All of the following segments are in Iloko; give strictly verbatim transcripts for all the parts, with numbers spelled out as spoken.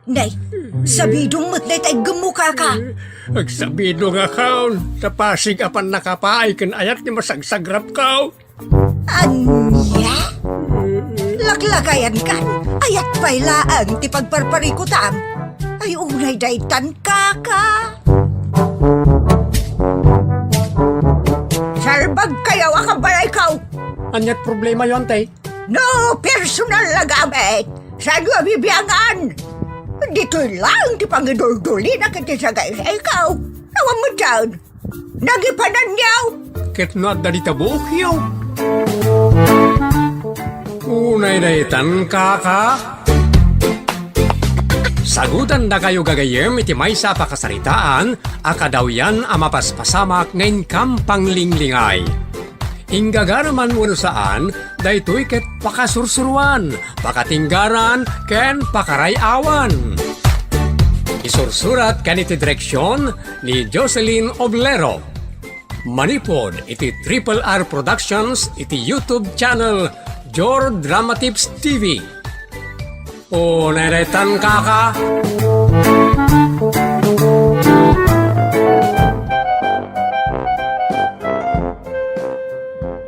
Nay, sabidong met dayta iggemmo, kaka. Agsabidongakon, ta pasig a pannakapaay ken ayat ti masagsagrapko. Ania? Laklakayankan, ayat pay laeng ti pagparparikutam. Ay, unay daytan, kaka. Salbagkayo a kabalayko. Ania't problemayo, ante? No personal a gamit, saanyo a bibiangan? Ditoy laeng ti pangiduldulina ket ti sagaysayko. Awan met dayta. Nagipananyo. Ket no adda dita buokyo. Unay daytan, kaka. Sagutandakayo gagayyem iti maysa a pakasaritaan a kadawyan a mapaspasamak nga inkam panglinglingay. Inggagara man wenno saan, daytoy ket pakasursuroan, pakatinggaran, ken pakaray-awan. Isursurat ken iti direksion ni Jocelyn Oblero. Manipud iti Triple R Productions iti YouTube channel Jor Drama Tips T V. O, nairetan, kaka.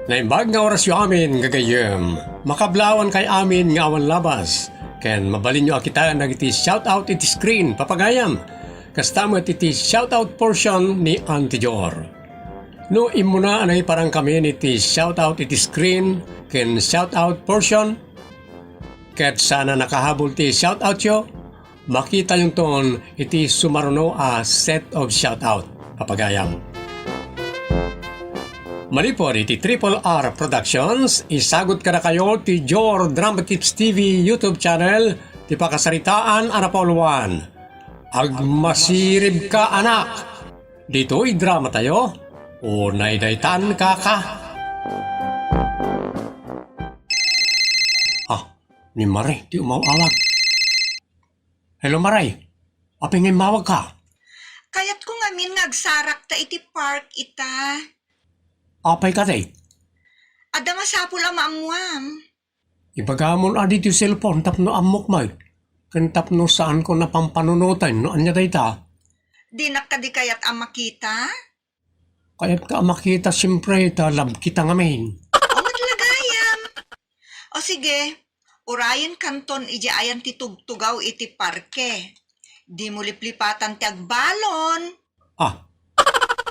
Naimbag nga orasyo amin, gagayyem. Makablawan kay amin nga awan labas. Ken mabalinyo a kitaen dagiti shout out iti screen, papagayam. Kasta met iti shout out portion ni Auntie Jor. No immuna a naiparang kami iti shout out iti screen ken shout out portion, ket saan a nakahabol ti shout outyo, makitayonton iti sumaruno a set of shout out, papagayam. Manipud iti Triple R Productions, isagut kadakayo ti Jor Drama Tips T V YouTube channel ti pakasaritaan a napauluan. Agmasirib ka, anak! Ditoy drama tayo, unay daytan, kaka. Ah, ni Mare ti umaw-awag. Hello, Mare. Apay nga immawag ka? Kayatko ngamin nga agsarakta iti park ita. Apay kadi? Adda masapul a maammuam. Ibagamon a ditoy cellphone tapno ammok met, ken tapno saanko a pampanunoten no ania dayta. Dinak kadi kayat a makita? Kayatka a makita, siempre, ta love kita ngamin. O, met la gayam. O sige, urayenkanton idiay ayan ti tugtugaw iti parke. Dimo liplipatan ti agbalon. Ah,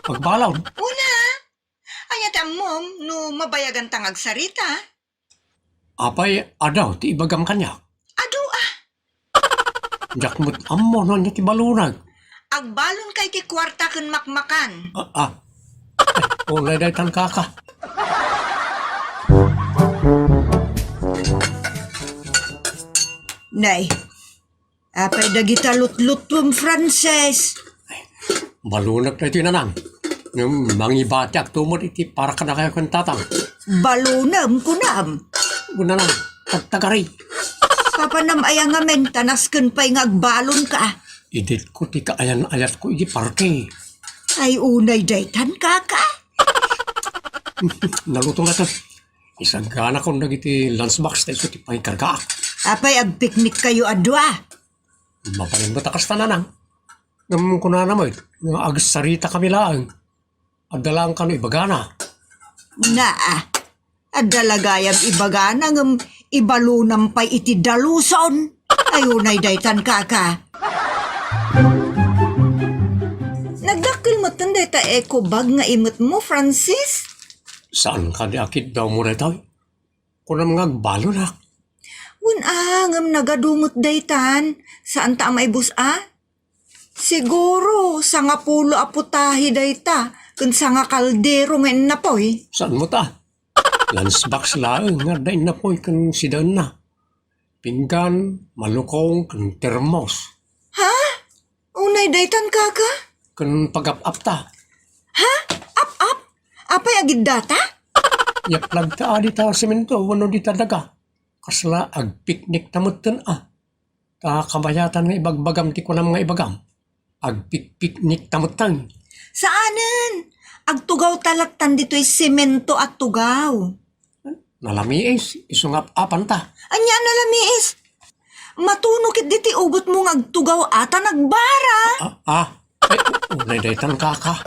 agbalon? Una, ania ti ammom no mabayaganta nga agsarita? Apay, adu ti ibagam kaniak? Adu a. Diak met ammo no ania ti balonag. Agbalonka iti kuarta ken makmakan. Ah, ah. Ay, unay daytan, kaka. Nay, apay dagita lutlutuem, Frances? Balonek daytoy, nanang. Ngem mangibatiakto met iti para kadakayo ken tatang. Balonem, kunam? O, nanang, tagtagari. Papanam aya ngamin ta nasken pay nga agbalonka? Iditko ti kaayan-ayatko iti parke. Ay, unay daytan, kaka. Naluto latta. Isaganakon dagiti lunchbox ta isu ti pangikargaak. Apay, agpiknikkayo a dua? Mabalin met a kasta, nanang. Ngem kunana met nga agsaritakami laeng. Adda laeng kano ibagana. Naa, adda la gayam ibagana ngem ibalonam pay iti daluson. Ay, unay daytan, kaka. Nagdakkel metten dayta eco bag nga imetmo, Francis? Saan kadi a kiddawmo daytoy? Kunam nga agbalonak. Wen a, ngem nagadu met daytan. Saanta a maibus-a? Siguro, sangapulo a putahe dayta, ken sangakaldero nga innapoy. Saan met a? Lunchbox laeng nga adda innapoy ken sidaenna. Pinggan, malukong, ken termos. Ha? Unay daytan, kaka? Ken pagap-apta. Ha? Ap-ap? Apay agiddata? Yaplagta a dita semento wenno dita daga. Kasla agpiknikta metten a. Ta kabayatan nga ibagbagam ti kunam nga ibagam. Agpikpiknikta metten. Saanen, agtugawta lattan ditoy semento a tugaw. Nalamiis, isu nga ap-apanta. Ania a nalamiis? Matuno ketdi ti ugotmo nga agtugaw a ta nagbara. Ah, ah. Ay, unay daytan, kaka.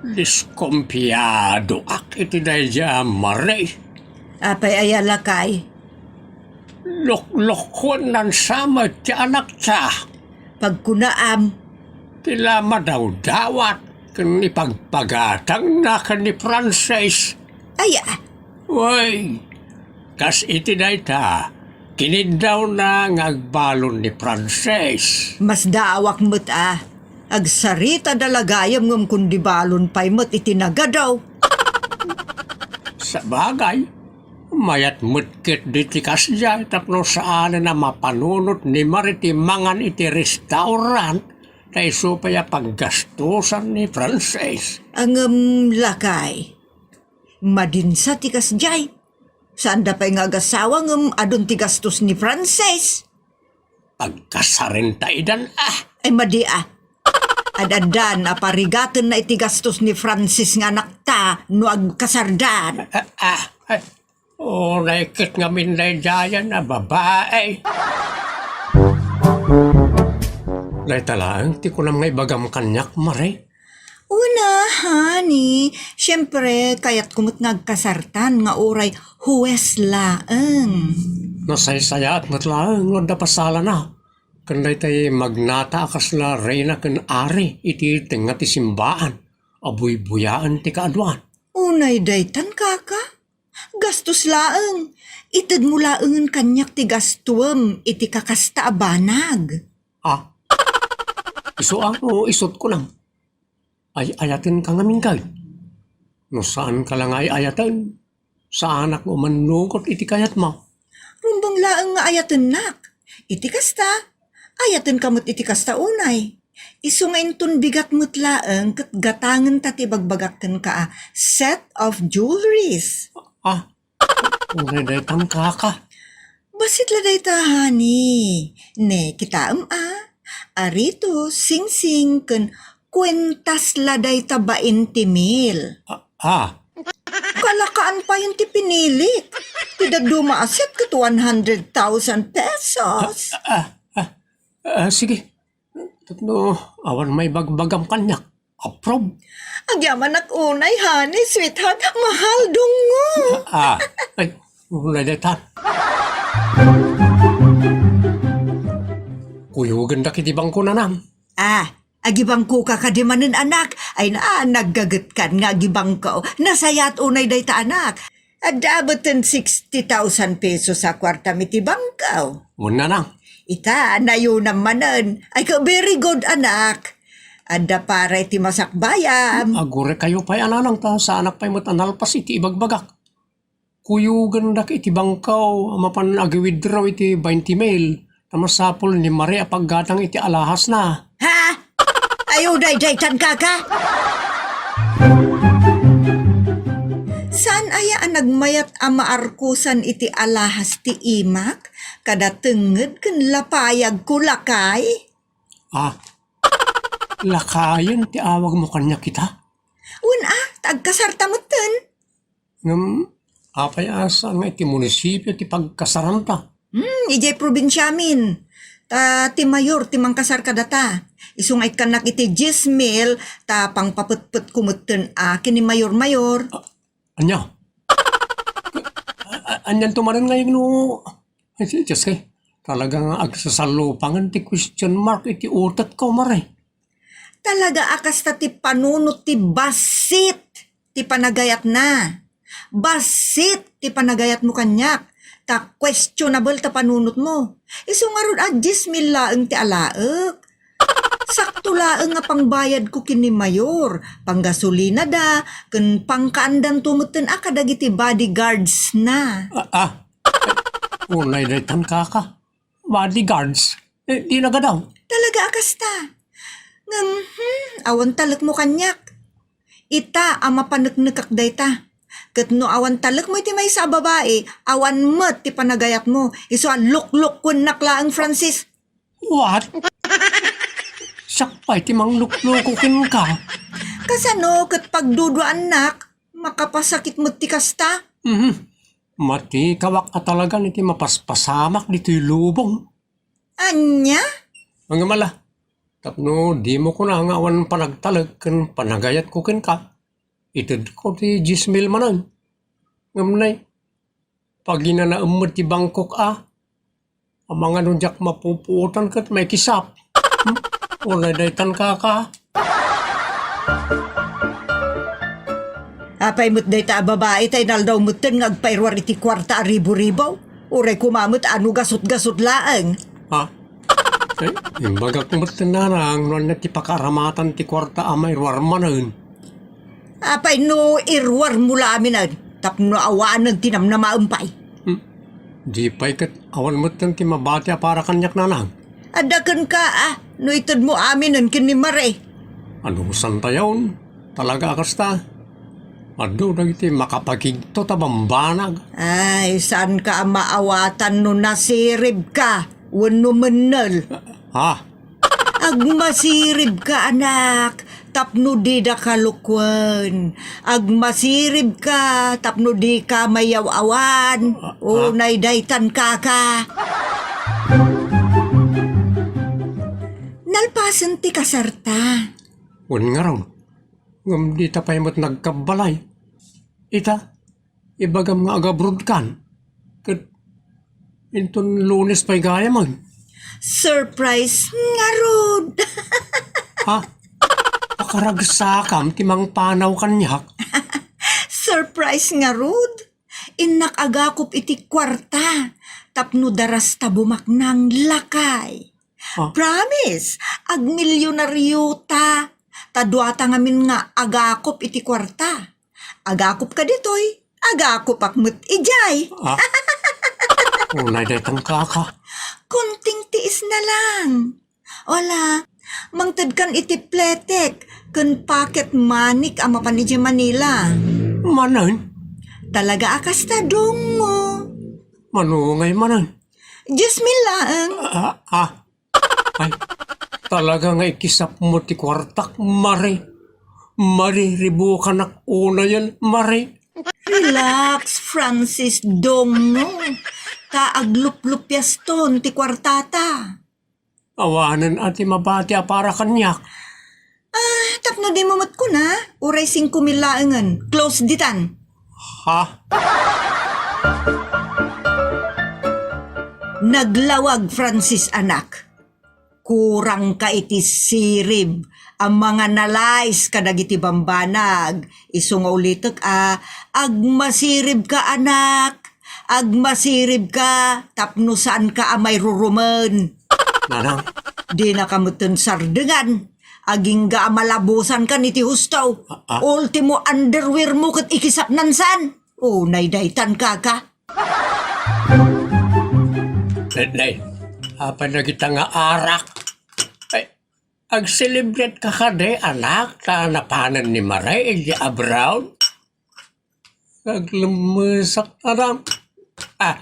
Diskompiadoak iti daydiay a Mare. Apay aya, lakay? Loklokuennan sa met ti anakta. Pagkunaam. Ti la madawdawat ken ipagpagatangna ken ni Francis. Aya. Wen, kas iti dayta, kiniddawna nga agbalon ni Francis. Masdaawak met a. Agsaritada la gayam ngem kundi balon pay met iti nagadaw. Sabagay, mayat met ketdi ti kasdiay tapno saanen a mapanunot ni Mare ti mangan iti restaurant ta isu pay a paggastosan ni Francis. Ngem, lakay, madinsa ti kasdiay. Saanda pay nga agasawa ngem adun ti gastos ni Francis. Pagkasarenta idan a. Ay, madi a. Ad-addan a parigatenna iti gastos ni Francis nga anakta no agkasardan. Ah, ah, ah. Unay ket ngamin daydiayen a babai. Dayta laeng ti kunam nga ibagam kaniak, Mare. Una, honey, siempre, kayatko met nga agkasartan nga uray huwes laeng. Nasaysayaat met laeng no adda pasalana ken daytay magnata a kasla reyna ken ari iti tengnga ti simbaan a buybuyaen ti kaaduan. Unay daytan, kaka? Gastos laeng. Itedmo laengen kaniak ti gastuem iti kakasta a banag. Ah, isu a no isut kunam. Ay-ayatenka ngamin kay? No saanka la nga ay-ayaten, saanak nga umannugot iti kayatmo. Rumbeng laeng nga ayatennak. Iti kasta, ayatenka met iti kasta unay. Isu nga inton bigat met laeng ket gatangenta ti ibagbagak kenka a set of jewelries. Ah, unay daytan, kaka. Bassit la dayta, honey. Ne, kitaem a. Arito, singsing, ken kuentas la dayta bainte mil. Ah, ah. Kalakaan payen ti pinilik. Ti dadduma a set ket one hundred thousand pesos. Ah, ah, ah, ah, sige. Tapno awan maibagbagam kaniak. Approve. Agyamanak unay, honey, sweetheart, mahal, dungngo. Ah, ay, unay daytan. Kuyogendak iti bangko, nanang. Ah, agibangkoka kadi manen, anak. Ay na, naggagetkan nga agibangko. Nasayaat unay dayta, anak. Adda metten sixty thousand pesos a kuartam iti bangko. Wen, nanang. Ita, nayonam manen. Ay, ka, very good, anak. Adda para iti masakbayam. Agurekayo pay a nanang ta saanak pay met a nalpas iti ibagbagak. Kuyogendak iti bangko a mapan agi-withdraw iti bainte mil. Ta masapul ni Mare a paggatang iti alahasna. Ha? Ay, unay daytan, kaka? Saan aya a nagmayat a maarkosan iti alahas ti imak, kada tengnged ken lapayagko, lakay? Ah, lakayen ti awagmo kaniak ita? Wen a, ta agkasarta metten. Ngem, apay a saan nga iti munisipio ti pagkasaranta? Hmm, idiay probinsiamin. Ta ti mayor ti mangkasar kadata. Isu nga ikkannak iti diez mil, ta pangpapetpetko metten a ken ni mayor-mayor. A-, ania? A-, a-, anianto manen nga no, ay, si Diyos kay, talaga nga agsasallupangen ti question mark iti utekko, Mare. Talaga a kasta ti panunot ti bassit ti panagayatna. Bassit ti panagayatmo kaniak, ta questionable ta panunotmo. Isu ngarud a diez mil laeng ti alaek. Sakto laeng nga pangbayadko ken ni Mayor, panggasolinada, ken pangkaandanto metten a kadagiti bodyguardsna. Ah, ah. Unay daytan, kaka. Bodyguards? Eh, di nagadaw. Talaga a kasta. Ngem, hmm, awan talekmo kaniak. Ita a mapaneknekak dayta. Ket no awan talekmo iti maysa a babai, awan met ti panagayatmo. Isu a luklukkuennak laeng, Francis. What? Siak pay ti manglukluko kenka. Kasano ket pagduduaannak, makapasakit met ti kasta? Mhm. Matikawak a talagan iti mapaspasamak ditoy lubong. Ania? Ngem ala, tapno dimo kuna nga awan panagtalek ken panagayatko kenka, itedko ti dies mil manen. Ngem nay, paginanaem met ti bangkok a. Amangan no diak mapupuotan ket maikisap. Hmm? Uray daytan kaka. Apay met dayta a babai ta inaldaw metten nga agpairuar iti kuarta a ribu-ribu? Uray koma met a no gasut-gasut laeng. Ha? Eh, imbagak met, nanang, no ania ti pakaaramatan ti kuarta a mairuar manen. Apay no iruarmo la aminen, tapno awanen ti namnamaem pay? Hmm. Di pay ket awan metten ti mabati a para kaniak, nanang. Adda kenka, a, no itedmo aminen ken ni Mare. Ano, santayon? Talaga a kasta? Adu dagiti makapagigto ta bambanag. Ay, saanka a maawatan no nasiribka wenno mennel. Ha? Agmasiribka, anak, tapno dida kalukuen. Agmasiribka tapno dika mayaw-awan. Ah, ah. Unay daytan, kaka. Nalpasen ti kasarta. Wen ngarud, ngem dita pay met nagkabbalay. Ita, ibagam nga agabrodkan. Ket inton Lunes pay gayam. Surprise ngarud! Ha? Pakaragsakam ti mangpanaw kaniak? Surprise ngarud? Innak agakop iti kuarta tapno darasta bumaknang lakay. Ah. Promise, agmilyonaryo ta. Ta duata ngamin nga agakop iti kuarta. Agakop ka ditoy, agakopak met idiay. Ah. Unay daytan, kaka. Konting tiis na lang. Wala, mangtedkan iti pletek ken pocket money-k a mapan idiay Manila. Manen? Talaga a kasta, Dongo. Mano ngay manen? Dies mil laeng. Ah, ah. Ay, talaga nga ikisapmo ti kuartak, Mare. Mariribukanak unayen, Mare. Relax, Francis Dongo. Ta agluplupiaston ti kuartata. Awanen a ti mabati a para kaniak. Ah, tapno dimo met kuna, uray singko mil laengen. Close ditan. Ha? Naglawag, Francis, anak. Kurangka iti sirib a manganalize kadagiti bambanag. Isu nga ulitek a, agmasiribka, anak. Agmasiribka tapno saanka a mairurumen. Nanang. Dinaka metten sardengan. Agingga a malabusankan iti husto. Ah, ah. Ultimo underwear mo ket ikisapnan saan. Unay daytan, kaka. Nay, nay, apay dagita nga arak? Ay, agselebrat ka kadi, anak, ta napanen ni Mare iti abroad? Aglemmesak, anak. Ah,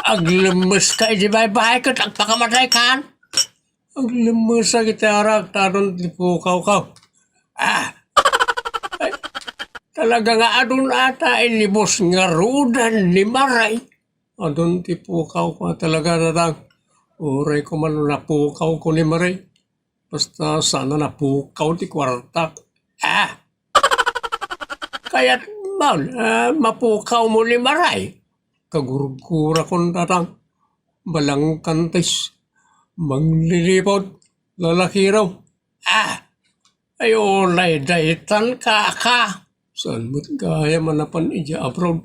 aglemmeska iti baybay ket agpakamataykan. Aglemmesak iti arak ta adun ti pukawko. Ah! Ay, talaga nga adun ata inibus nga rudan ni Maray. Adun ti pukawko a talaga, Tatang. Uray koma no napukawko ni Maray. Basta saan a napukaw ti kuartak. Ah! Kayatmo, ah, mapukawmo ni Maray? Kagurgurakon, Tatang. Balangkantis. Mangliliput. Lalakiro. Ah! Ay, unay daytan, kaka. Saan met gayam a napan idiay abroad?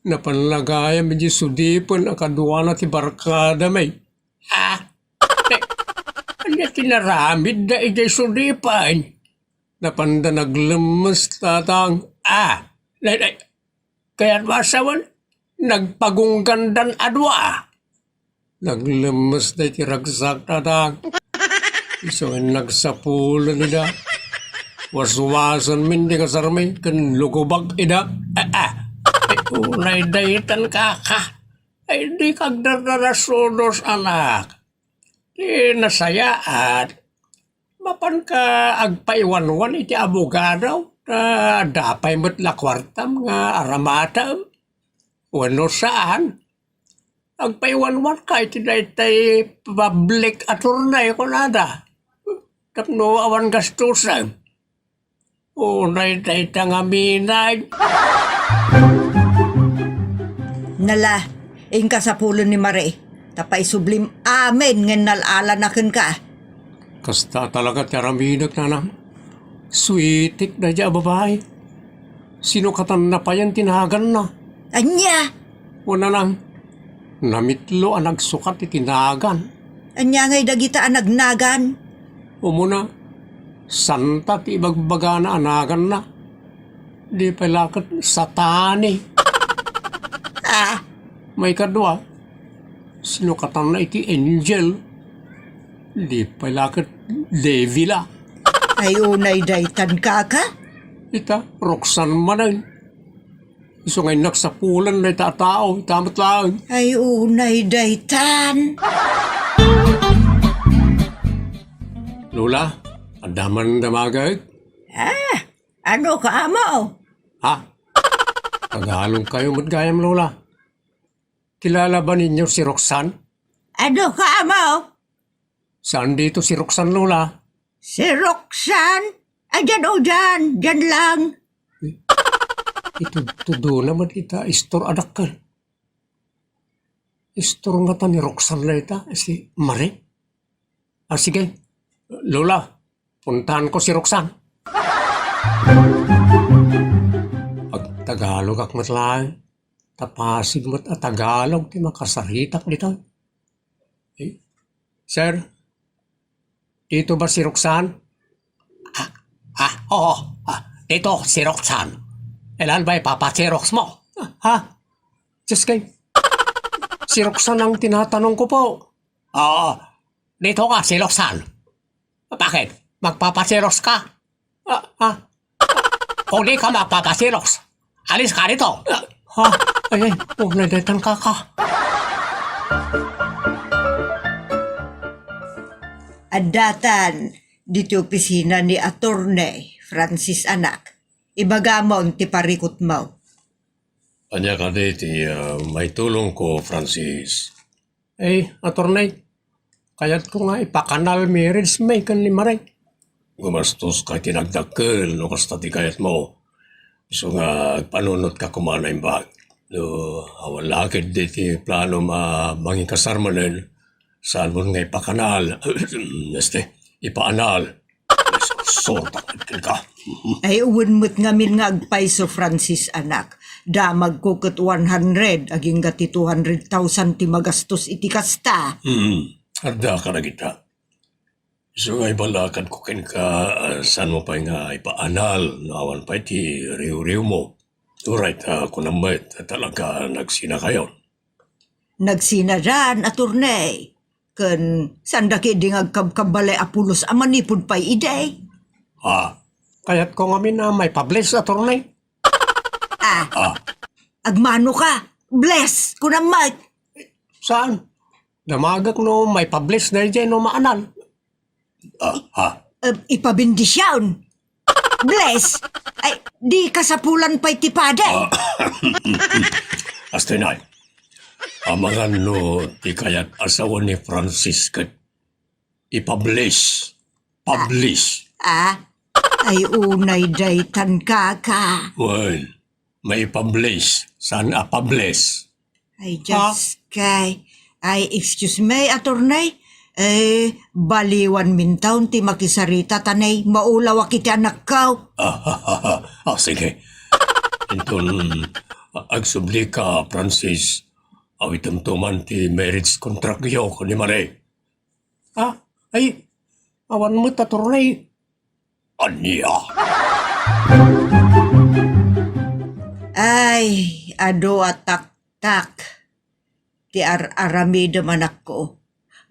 Napan la gayam idiay sudipen a kaduana ti barkadami. Ah! Ay, ania ti naramidda idiay sudipen? Napanda naglemmes, Tatang. Ah! Nay, nay, kayatmo a sawen, nagpagunggandan a dua. Naglemmes dayta iti ragsak, Tatang. Isu nga nagsapulen ida. Waswasenmi ti kasarmi ken lukobak ida. Ah, ah. Ay, unay daytan, kaka. Ay, dika agdardarasudos, anak. Ti nasayaat, mapanka agpaiwanwan iti abogado, ta adda pay met la kuartam nga aramatem. Wenno saan, agpaiwanwanka iti daytay public attorney kunada. Tapno awan gastusen. Unay dayta ngamin. Nala, inka sapulen ni Mare. Ta paisublim amin nga innal-alana kenka. Kasta talaga ti aramidek, nanang. Sweetik daydiay a babai. Sinokatanna payen ti naganna? Ania? O, nanang, namitlo a nagsukat iti nagan. Ania ngay dagita a nagnagan? Umuna, santa ti ibagbagana a naganna. Di pay la ket Satani. Ah, maikadua, sinokatanna iti angel. Di pay la ket devil a. Ay, unay daytan, kaka? Ita, Roxanne manen. Isu nga innak sapulen dayta a tao, ita met laeng. Ay, unay daytan. Lola, adda man damagek? Ah, ano ka, amo? Ha? Tagalog kayo met gayam, Lola. Kilala ba ninyo si Roxanne? Ano ka, amo? Saan dito si Roxanne, Lola? Si Roxanne? Ay, dyan, o, dyan. Dyan lang. Itudtudona met ita, istor a dakkel. Istor ngata ni Roxanne la ita, si Mare? Ah, sige. Lola, puntahan ko si Roxanne. Agtagalogak met laeng. Ta Pasig met a Tagalog ti makasaritak ditoy. Eh, sir, dito ba si Roxanne? Ah, ah, oo. Ah, dito si Roxanne. Ilan ba ipapaxerox mo? Ah, ha? Diyos kay, si Roxanne ang tinatanong ko po. Oo, dito ka si Roxanne. Bakit? Magpapaxerox ka? Ah, ah. Kung di ka magpapaxerox, alis ka dito. Ha? Ay, ay, unay daytan, kaka. Addatan, ditoy opisina ni Attorney Francis Anak. Ibagamon ti parikutmo. Ania kadi ti, ah, maitulongko, Francis? Eh, attorney, kayatko nga ipakanal marriage mi ken ni Mare. Gumastoska iti nagdakkel no kasta ti kayatmo. Isu nga agpanunotka koma naimbag. No awan la ketdi ti planom a mangikasar manen, saan mo nga ipakanal. Este, ipaanal. Sorta ket kenka. Ay, wen met ngamin nga agpayso, Francis, anak. Damagko ket one hundred, agingga ti two hundred thousand ti magastos iti kasta. Hmm, adda ka dagita. Isu nga ibalakadko kenka, ah, saan mo pay nga ipaanal no awan pay ti riwriwmo. Uray ta kunam met, talaga nagsinakayon. Nagsinadan, attorney. Ken saan dagiti nga agkabkabbalay a pulos a manipud pay idi? Ah, kayatko ngamin a maipabless, attorney. Ah, ah. Agmano ka. Bless, kunam met. Saan? Damagek no maipabless daydiay no maanal. Ah, ah. Eh, ipabendision. Bless. Ay, di kasapulan pay ti padi. Ah, Astenay, amangan no ti kayat asawa ni Francis ket ipabless. Publish. Ah? Ay, unay daytan, kaka. Well, maipabless, saan a pabless? Ay, Diyos kay. Ay, excuse me, attorney. Eh, baliwan mintaon ti makisarita, tanay maulawak iti anakko. Ah, ah, sige. Inton, agsubli ka, Francis, awitem to man ti marriage contract yo ni Mare. Ah, ay, awan met, attorney. Ania? Ay, adu a taktak ti ar-aramidem, anakko.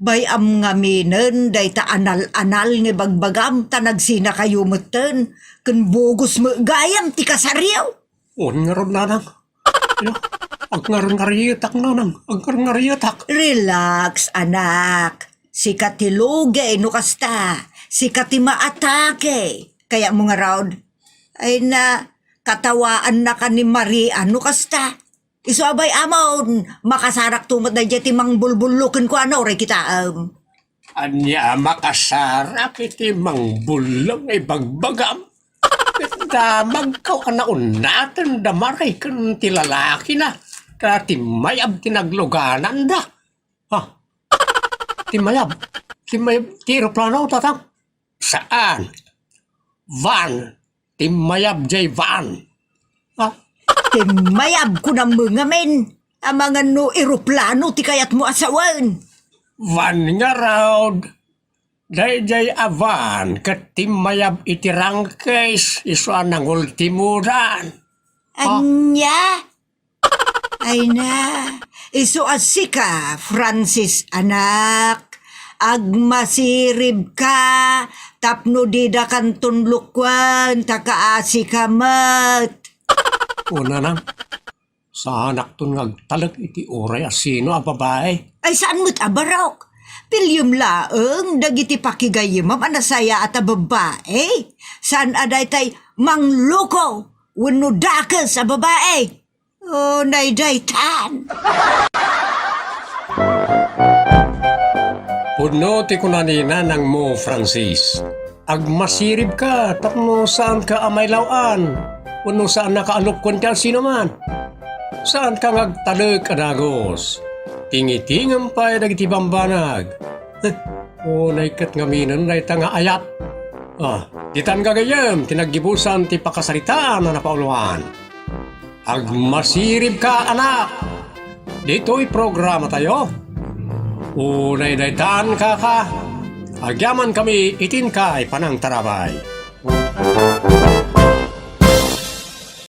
Bay-am ngaminen dayta anal-anal nga ibagbagam ta nagsinakayo metten ken bugos met gayam ti kasaryo. Wen ngarud, nanang. Ania? Agngarngarietak, nanang. Agngarngarietak. Relax, anak. Sika ti lugi no kasta. Sika ti maatake. Kayatmo ngarud? Ay na, katawaannaka ni Maria no kasta. Isu a bay-amon, makasarakto met daydiay ti mangbulbullo kenkuana, uray kitaem. Ania a makasarak iti mangbullo nga ibagbagam? Ket damagko a naunaten da Maray ken ti lalakina, ta timmayab ti naglugananda. Ha? Timmayab? Timmayab ti eroplano, tatang? Saan. Van. Timmayab jay van. Ha? Timmayab kunam ngamin. Amangan no eroplano ti kayatmo a sawen. Van ngarud. Daydiay a van ket timmayab iti rangkes isu a nangultimudan. Ania? Ay na, isu a sika, Francis anak, agmasiribka tapno didakanton lukuen ta kaasika met. Kunana, saanakton nga agtalek iti uray a sino a babai? Ay saan met a barok. Piliem laeng dagiti pakigayyemam a nasayaat a babai. Saan a daytay mangloko wenno dakes a babai. Oh, naydaytan. Pudno ti kuna ni nanangmo, Francis. Agmasiribka tapno saanka a mailaw-an wenno saannaka a lukuen ti asinoman. Saanka nga agtalek a dagus. Tingitingem pay dagiti bambanag. Heh, unay ket ngaminen dayta nga ayat. Ah, ditan gagayyem ti naggibusan ti pakasaritaan a napauluan. Agmasiribka, anak! Ditoy programatayo, unay daytan, kaka, agyamankami iti inkay panangtarabay.